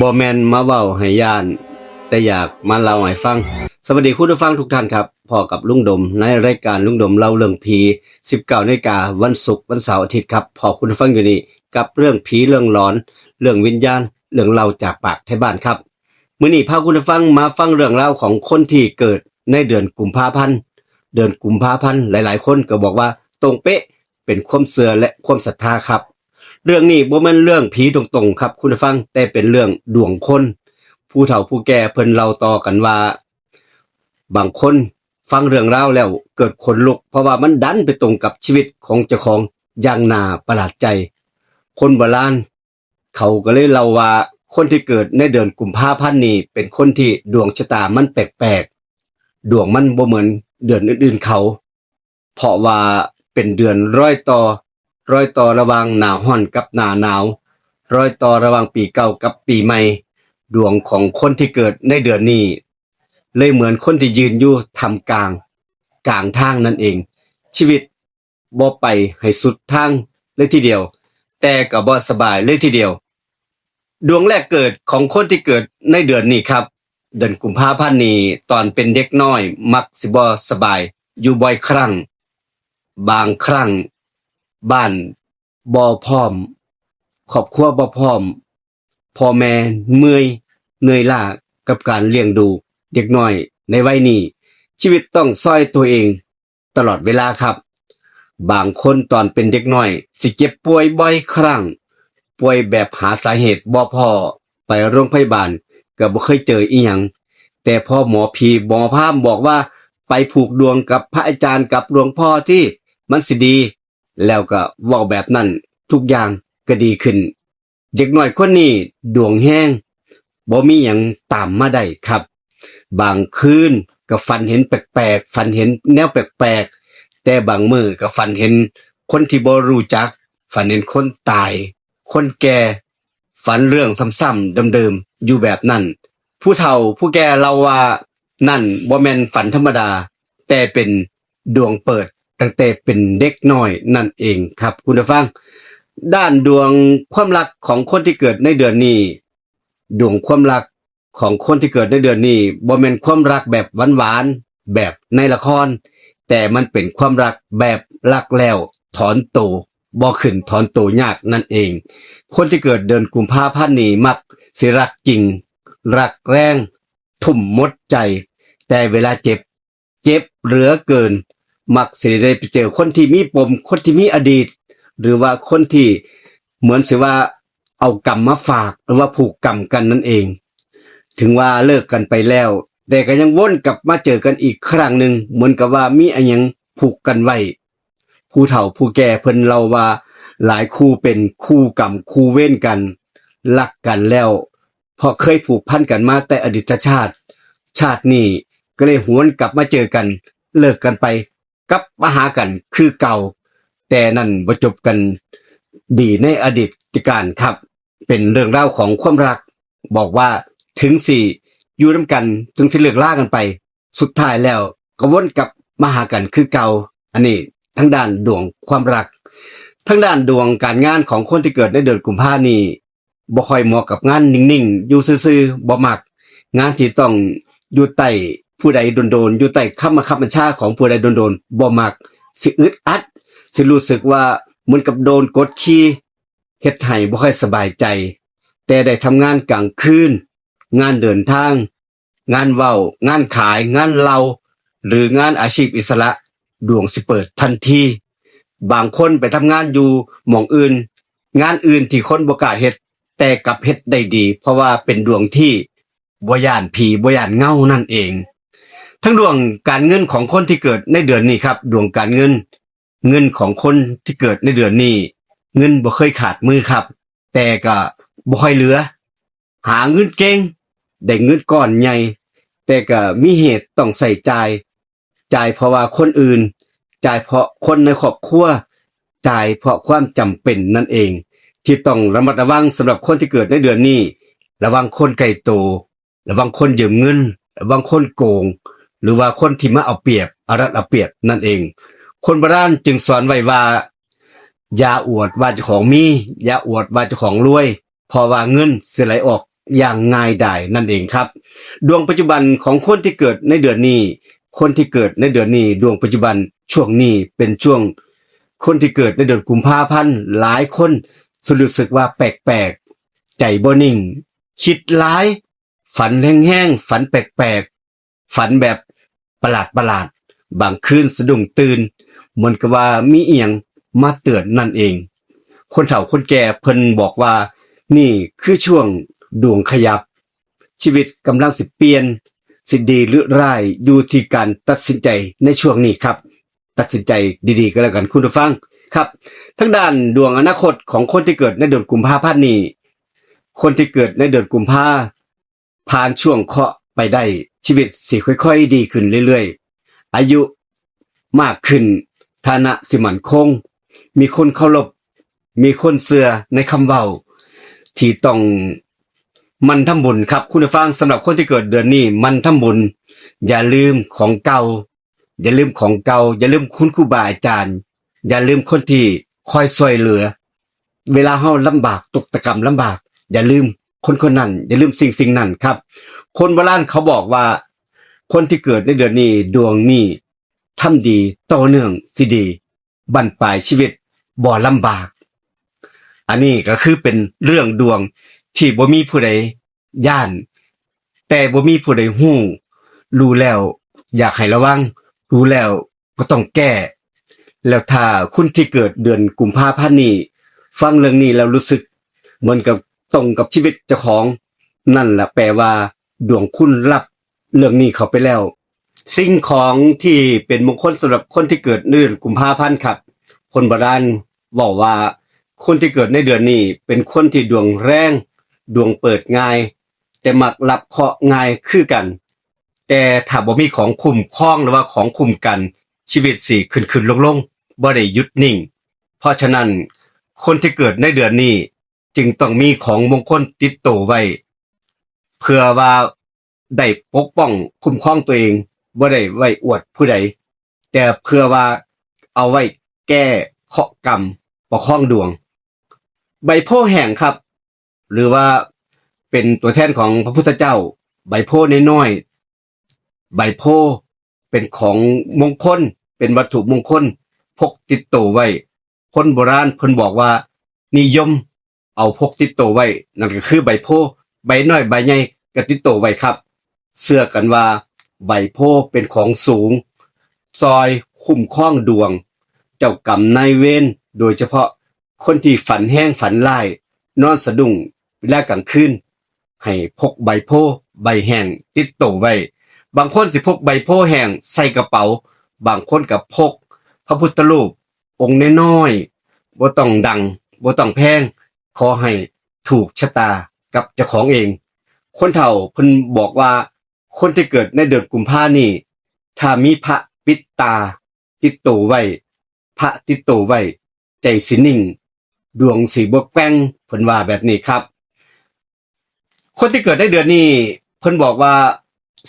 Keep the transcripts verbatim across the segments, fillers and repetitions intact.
บ่แม่นมาเว้าให้ย้าน แต่อยากมาเล่าให้ฟัง สวัสดีคุณผู้ฟังทุกท่านครับ พ้อกับลุงดมในรายการลุงดมเล่าเรื่องผี สิบเก้านาฬิกาวันศุกร์วันเสาร์อาทิตย์ครับ พ้อคุณผู้ฟังอยู่นี่กับเรื่องผีเรื่องหลอน เรื่องวิญญาณ เรื่องเล่าจากปากไทบ้านครับ มื้อนี้พาคุณผู้ฟังมาฟังเรื่องราวของคนที่เกิดในเดือนกุมภาพันธ์ เดือนกุมภาพันธ์ หลายๆ คนก็บอกว่าตรงเป๊ะ เป็นความเชื่อและความศรัทธาครับ เรื่องนี้บ่แม่นเรื่องผีตรงๆ ครับคุณผู้ฟัง แต่เป็นเรื่องดวงคน ผู้เฒ่าผู้แก่เพิ่นเล่าต่อกันว่า บางคนฟังเรื่องราวแล้วเกิดขนลุก เพราะว่ามันดันไปตรงกับชีวิตของเจ้าของอย่างน่าประหลาดใจ คนโบราณเขาก็เลยเล่าว่า คนที่เกิดในเดือนกุมภาพันธ์นี่เป็นคนที่ดวงชะตามันแปลกๆ ดวงมันบ่เหมือนเดือนอื่นๆ เขา เพราะว่าเป็นเดือนรอยต่อ รอยต่อระหว่างหน้าร้อนกับหน้าหนาว รอยต่อระหว่างปีเก่ากับปีใหม่ ดวงของคนที่เกิดในเดือนนี้ เลยเหมือนคนที่ยืนอยู่ท่ามกลาง กลางทางนั่นเอง ชีวิตบ่ไปให้สุดทางเลยทีเดียว แต่ก็บ่สบายเลยทีเดียว ดวงแรกเกิดของคนที่เกิดในเดือนนี้ครับ เดือนกุมภาพันธ์นี้ ตอนเป็นเด็กน้อยมักสิบ่สบายอยู่บ่อยครั้ง บางครั้งบ้านบ่พร้อม ครอบครัวบ่พร้อม พ่อแม่เมื่อย เหนื่อยล้ากับการเลี้ยงดูเด็กน้อยในวัยนี้ ชีวิตต้องซอยตัวเองตลอดเวลาครับ บางคนตอนเป็นเด็กน้อยสิเจ็บป่วยบ่อยครั้ง ป่วยแบบหาสาเหตุบ่พ้อ ไปโรงพยาบาลก็บ่เคยเจออีหยัง แต่พอหมอผีหมอพราหมณ์บอกว่าไปผูกดวงกับพระอาจารย์กับหลวงพ่อที่มันสิดี แล้วก็เว้าแบบนั้น ทุกอย่างก็ดีขึ้น เด็กน้อยคนนี้ดวงแฮง บ่มีหยังตามมาได้ครับ บางคืนก็ฝันเห็นแปลกๆ ฝันเห็นแนวแปลกๆ แต่บางมื้อก็ฝันเห็นคนที่บ่รู้จัก ฝันเห็นคนตาย คนแก่ ฝันเรื่องซ้ำๆ เดิมๆ อยู่แบบนั้น ผู้เฒ่าผู้แก่เล่าว่านั่นบ่แม่นฝันธรรมดา แต่เป็นดวงเปิดตั้งแต่เป็นเด็กน้อยนั่นเองครับคุณผู้ฟัง ด้านดวงความรักของคนที่เกิดในเดือนนี้ ดวงความรักของคนที่เกิดในเดือนนี้บ่แม่นความรักแบบหวานๆ แบบในละคร แต่มันเป็นความรักแบบรักแล้วถอนโต บ่ขึ้นถอนโตยากนั่นเอง คนที่เกิดเดือนกุมภาพันธ์นี้มักสิรักจริง รักแรง ทุ่มหมดใจ แต่เวลาเจ็บ เจ็บเหลือเกิน มักสิได้ไปเจอคนที่มีปม คนที่มีอดีต หรือว่าคนที่เหมือนสิว่าเอากรรมมาฝาก หรือว่าผูกกรรมกันนั่นเอง ถึงว่าเลิกกันไปแล้ว แต่ก็ยังวนกลับมาเจอกันอีกครั้งหนึ่ง เหมือนกับว่ามีอะหยังผูกกันไว้ ผู้เฒ่าผู้แก่เพิ่นเล่าว่า หลายคู่เป็นคู่กรรมคู่เวรกัน รักกันแล้ว เพราะเคยผูกพันกันมาแต่อดีตชาติ ชาตินี้ก็เลยหวนกลับมาเจอกัน เลิกกันไป กลับมาหากันคือเก่า แต่นั่นบ่จบกันดีในอดีตการครับ เป็นเรื่องราวของความรัก บอกว่าถึงสิอยู่นำกัน ถึงสิเลิกลากันไป สุดท้ายแล้วก็วนกลับมาหากันคือเก่า อันนี้ทางด้านดวงความรัก ทางด้านดวงการงานของคนที่เกิดในเดือนกุมภานี้ บ่ค่อยเหมาะกับงานนิ่งๆ อยู่ซื่อๆ บ่มัก งานที่ต้องอยู่ใต้ผู้ใดโดนๆ อยู่ใต้คำบังคับบัญชาของผู้ใดโดนๆ บ่มัก สิอึดอัด สิรู้สึกว่าเหมือนกับโดนกดขี่ เฮ็ดให้บ่ค่อยสบายใจ แต่ได้ทำงานกลางคืน งานเดินทาง งานเว้า งานขาย งานเล่า หรืองานอาชีพอิสระ ดวงสิเปิดทันที บางคนไปทำงานอยู่หม่องอื่น งานอื่นที่คนบ่กล้าเฮ็ด แต่กลับเฮ็ดได้ดี เพราะว่าเป็นดวงที่บ่ย้านผี บ่ย้านเงานั่นเอง ทั้งดวงการเงินของคนที่เกิดในเดือนนี้ครับ ดวงการเงิน เงินของคนที่เกิดในเดือนนี้ เงินบ่เคยขาดมือครับ แต่ก็บ่ค่อยเหลือ หาเงินเก่ง ได้เงินก้อนใหญ่ แต่ก็มีเหตุต้องใช้จ่าย จ่ายเพราะว่าคนอื่น จ่ายเพราะคนในครอบครัว จ่ายเพราะความจำเป็นนั่นเอง ที่ต้องระมัดระวังสำหรับคนที่เกิดในเดือนนี้ ระวังคนใกล้ตัว ระวังคนยืมเงิน ระวังคนโกง หรือว่าคนที่มาเอาเปรียบ เอารัดเอาเปรียบนั่นเอง คนโบราณจึงสอนไว้ว่า อย่าอวดว่าเจ้าของมี อย่าอวดว่าเจ้าของรวย เพราะว่าเงินสิไหลออก อย่างง่ายดายนั่นเองครับ ดวงปัจจุบันของคนที่เกิดในเดือนนี้ คนที่เกิดในเดือนนี้ ดวงปัจจุบันช่วงนี้เป็นช่วง คนที่เกิดในเดือนกุมภาพันธ์ หลายคนรู้สึกว่าแปลกๆ ใจบ่นิ่ง คิดหลาย ฝันแฮงๆ ฝันแปลกๆ ฝันแบบประหลาดๆ บางคืนสะดุ้งตื่น เหมือนกับว่ามีอีหยังมาเตือนนั่นเอง คนเฒ่าคนแก่เพิ่นบอกว่า นี่คือช่วงดวงขยับ ชีวิตกำลังสิเปลี่ยน สิดีหรือร้ายอยู่ที่การตัดสินใจในช่วงนี้ครับ ตัดสินใจดีๆ ก็แล้วกันคุณผู้ฟังครับ ทางด้านดวงอนาคตของคนที่เกิดในเดือนกุมภาพันธ์นี้ คนที่เกิดในเดือนกุมภา ผ่านช่วงเคราะห์ไปได้ ชีวิตสิค่อยๆ ดีขึ้นเรื่อยๆ อายุมากขึ้น ฐานะสิมั่นคง มีคนเคารพ มีคนเชื่อในคำเว้า ที่ต้องหมั่นทำบุญครับ คุณผู้ฟัง สำหรับคนที่เกิดเดือนนี้หมั่นทำบุญ อย่าลืมของเก่า อย่าลืมของเก่า อย่าลืมคุณครูบาอาจารย์ อย่าลืมคนที่คอยช่วยเหลือ เวลาเฮาลำบากตกตะกำลำบาก อย่าลืมคนคนนั้น อย่าลืมสิ่งสิ่งนั้นครับ คนโบราณเขาบอกว่า คนที่เกิดในเดือนนี้ดวงนี้ทำดีต่อเนื่องสิดี บั้นปลายชีวิตบ่ลำบาก อันนี้ก็คือเป็นเรื่องดวงที่บ่มีผู้ใดย้าน แต่บ่มีผู้ใดฮู้ รู้แล้วอยากให้ระวัง รู้แล้วก็ต้องแก้ แล้วถ้าคุณที่เกิดเดือนกุมภาพันธ์นี้ ฟังเรื่องนี้แล้วรู้สึกเหมือนกับตรงกับชีวิตเจ้าของ นั่นแหละแปลว่าดวงคุณรับเรื่องนี้เข้าไปแล้ว สิ่งของที่เป็นมงคลสำหรับคนที่เกิดในเดือนกุมภาพันธ์ครับ คนโบราณเว้าว่า คนที่เกิดในเดือนนี้เป็นคนที่ดวงแรง ดวงเปิดง่าย แต่มักรับเคราะห์ง่ายคือกัน แต่ถ้าบ่มีของคุ้มครองหรือว่าของคุ้มกัน ชีวิตสิขึ้นๆ ลงๆ บ่ได้หยุดนิ่ง เพราะฉะนั้น คนที่เกิดในเดือนนี้จึงต้องมีของมงคลติดตัวไว้ เพื่อว่าได้ปกป้องคุ้มครองตัวเอง บ่ได้ไว้อวดผู้ใด แต่เพื่อว่าเอาไว้แก้เคราะห์กรรม ประคองดวง ใบโพธิ์แห้งครับ หรือว่าเป็นตัวแทนของพระพุทธเจ้า ใบโพธิ์น้อยๆ ใบโพธิ์เป็นของมงคล เป็นวัตถุมงคล พกติดตัวไว้ คนโบราณเพิ่นบอกว่านิยมเอาพกติดตัวไว้ นั่นก็คือใบโพธิ์ ใบน้อยใบใหญ่ก็ติดตัวไว้ครับ เชื่อกันว่าใบโพธิ์เป็นของสูง ซอยคุ้มครองดวง เจ้ากรรมนายเวร โดยเฉพาะคนที่ฝันแฮงฝันร้าย นอนสะดุ้งเวลากลางคืน ให้พกใบโพธิ์ใบแห้งติดตัวไว้ บางคนสิพกใบโพธิ์แห้งใส่กระเป๋า บางคนก็พกพระพุทธรูปองค์น้อยๆ บ่ต้องดัง บ่ต้องแพง ขอให้ถูกชะตากับเจ้าของเอง คนเฒ่าเพิ่นบอกว่า คนที่เกิดในเดือนกุมภานี่ ถ้ามีพระปิดตาติดตัวไว้ พระติดตัวไว้ ใจสินิ่ง ดวงสิบ่แกว่ง เพิ่นว่าแบบนี้ครับ คนที่เกิดในเดือนนี้ เพิ่นบอกว่า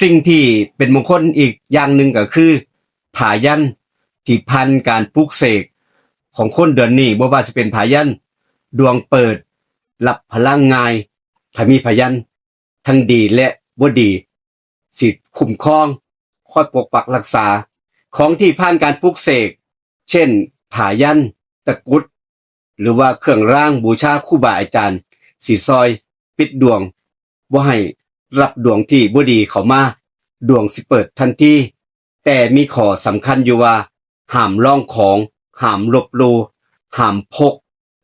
สิ่งที่เป็นมงคลอีกอย่างหนึ่งก็คือ ผ้ายันที่ผ่านการปลุกเสกของคนเดือนนี้ บ่ว่าสิเป็นผ้ายันดวงเปิด รับพลังง่าย ถ้ามีผ้ายันทั้งดีและบ่ดี สิคุ้มครอง คอยปกปักรักษา ของที่ผ่านการปลุกเสก เช่น ผ้ายัน ตะกรุด หรือว่าเครื่องรางบูชาครูบาอาจารย์ สิซอยปิดดวง บ่ให้รับดวงที่บ่ดีเข้ามา ดวงสิเปิดทันที แต่มีข้อสำคัญอยู่ว่า ห้ามลองของ ห้ามลบหลู่ ห้ามพก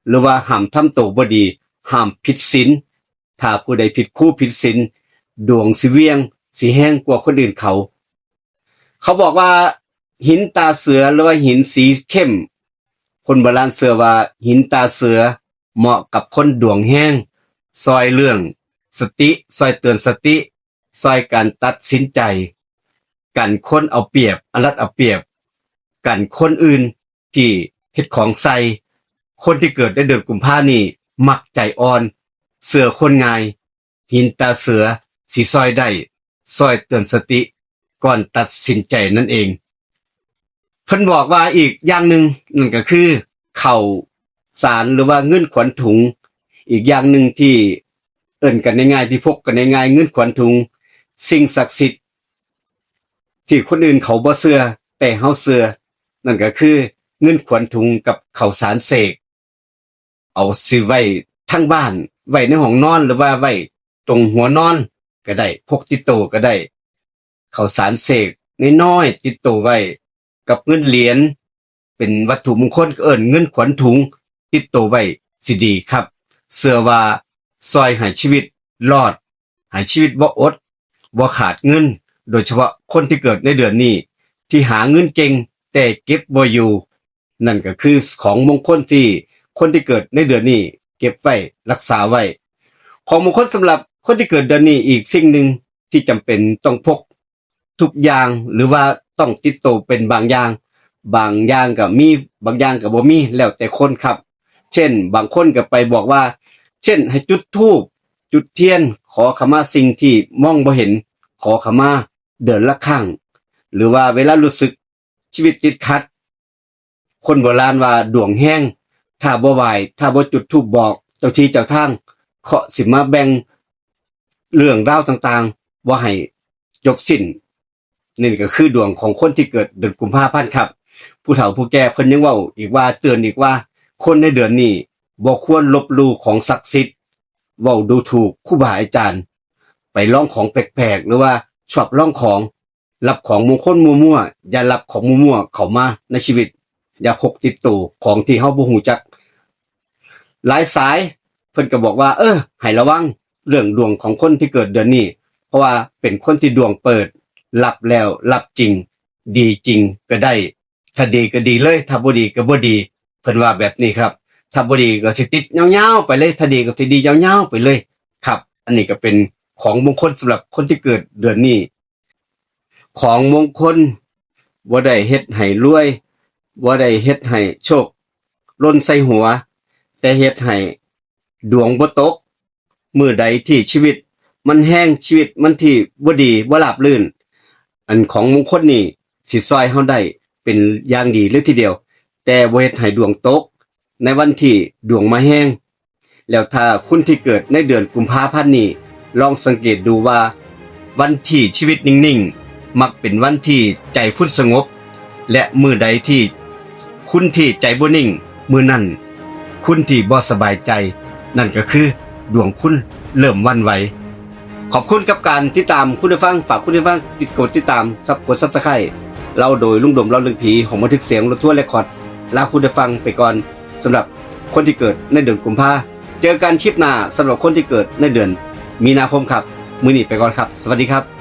หรือว่าห้ามทำตัวบ่ดี ห้ามผิดศีล ถ้าผู้ใดผิดครูผิดศีล ดวงสิเหวี่ยง สิแฮงกว่าคนอื่นเขา เขาบอกว่าหินตาเสือหรือว่าหินสีเข้ม คนโบราณเชื่อว่าหินตาเสือเหมาะกับคนดวงแฮง ซอยเรื่องสติ ซอยเตือนสติ ซอยการตัดสินใจ กันคนเอาเปรียบ เอารัดเอาเปรียบ กันคนอื่นที่เฮ็ดของใส่ คนที่เกิดในเดือนกุมภานี่มักใจอ่อน เชื่อคนง่าย หินตาเสือสิซอยได้ ซอยเตือนสติก่อนตัดสินใจนั่นเอง เพิ่นบอกว่าอีกอย่างหนึ่ง นั่นก็คือข้าวสารหรือว่าเงินขวัญถุง อีกอย่างหนึ่งที่ เอิ้นกันง่ายๆ ที่พกกันง่ายๆ เงินขวัญถุง สิ่งศักดิ์สิทธิ์ที่คนอื่นเขาบ่เชื่อ แต่เฮาเชื่อ นั่นก็คือเงินขวัญถุงกับข้าวสารเสก เอาสิไว้ทางบ้าน ไว้ในห้องนอน หรือว่าไว้ตรงหัวนอนก็ได้ พกติดโตก็ได้ ข้าวสารเสกน้อยๆ ติดโตไว้ กับเงินเหรียญ เป็นวัตถุมงคล เอิ้นเงินขวัญถุง ติดโตไว้สิดีครับ เชื่อว่าซอยให้ชีวิตรอด ให้ชีวิตบ่อด บ่ขาดเงิน โดยเฉพาะคนที่เกิดในเดือนนี้ ที่หาเงินเก่ง แต่เก็บบ่อยู่ นั่นก็คือของมงคลที่คนที่เกิดในเดือนนี้เก็บไว้ รักษาไว้ ของมงคลสำหรับคนที่เกิดเดือนนี้ อีกสิ่งหนึ่งที่จำเป็นต้องพกทุกอย่าง หรือว่าต้องติดโตเป็นบางอย่าง บางอย่างก็มี บางอย่างก็บ่มี แล้วแต่คนครับ เช่น บางคนก็ไปบอกว่า เช่น ให้จุดธูป จุดเทียน ขอขมาสิ่งที่มองบ่เห็น ขอขมาเดือนละครั้ง หรือว่าเวลารู้สึกชีวิตติดขัด คนโบราณว่าดวงแฮง ถ้าบ่ไหว้ ถ้าบ่จุดธูปบอกเจ้าที่เจ้าทาง เคราะห์สิมาแบ่งเรื่องราวต่างๆ บ่ให้จบสิ้น นี่ก็คือดวงของคนที่เกิดเดือนกุมภาพันธ์ครับ ผู้เฒ่าผู้แก่เพิ่นยังเว้าอีกว่า เตือนอีกว่า คนในเดือนนี้บ่ควรลบหลู่ของศักดิ์สิทธิ์ เว้าดูถูกครูบาอาจารย์ ไปลองของแปลกๆ หรือว่าชอบลองของ รับของมงคลมั่วๆ อย่ารับของมั่วๆ เข้ามาในชีวิต อย่าพกติดโตของที่เฮาบ่ฮู้จัก หลายสายเพิ่นก็บอกว่า เออ ให้ระวังเรื่องดวงของคนที่เกิดเดือนนี้ เพราะว่าเป็นคนที่ดวงเปิด รับแล้วรับจริง ดีจริงก็ได้ ถ้าดีก็ดีเลย ถ้าบ่ดีก็บ่ดี เพิ่นว่าแบบนี้ครับ ถ้าบ่ดีก็สิติดยาวๆ ไปเลย ถ้าดีก็สิดียาวๆ ไปเลยครับ อันนี้ก็เป็นของมงคลสำหรับคนที่เกิดเดือนนี้ ของมงคลบ่ได้เฮ็ดให้รวย บ่ได้เฮ็ดให้โชคหล่นใส่หัว แต่เฮ็ดให้ดวงบ่ตก มื้อใดที่ชีวิตมันแฮง ชีวิตมันที่บ่ดี บ่ราบรื่น อันของมงคลนี่สิซอยเฮาได้เป็นอย่างดีเลยทีเดียว แต่บ่เฮ็ดให้ดวงตก ในวันที่ดวงมาแฮง แล้วถ้าคุณที่เกิดในเดือนกุมภาพันธ์นี้ ลองสังเกตดูว่า วันที่ชีวิตนิ่งๆ มักเป็นวันที่ใจคุณสงบ และมื้อใดที่คุณที่ใจบ่นิ่ง มื้อนั้นคุณที่บ่สบายใจ นั่นก็คือดวงคุณเริ่มหวั่นไหว ขอบคุณกับการติดตามคุณผู้ฟัง ฝากคุณผู้ฟังติดกดติดตาม ซับ กด Subscribe เล่าโดยลุงดมเล่าเรื่องผี ของบันทึกเสียงรถทัวร์เรคคอร์ด ลาคุณผู้ฟังไปก่อน สำหรับคนที่เกิดในเดือนกุมภา เจอกันคลิปหน้าสำหรับคนที่เกิดในเดือนมีนาคมครับ มื้อนี้ไปก่อนครับ สวัสดีครับ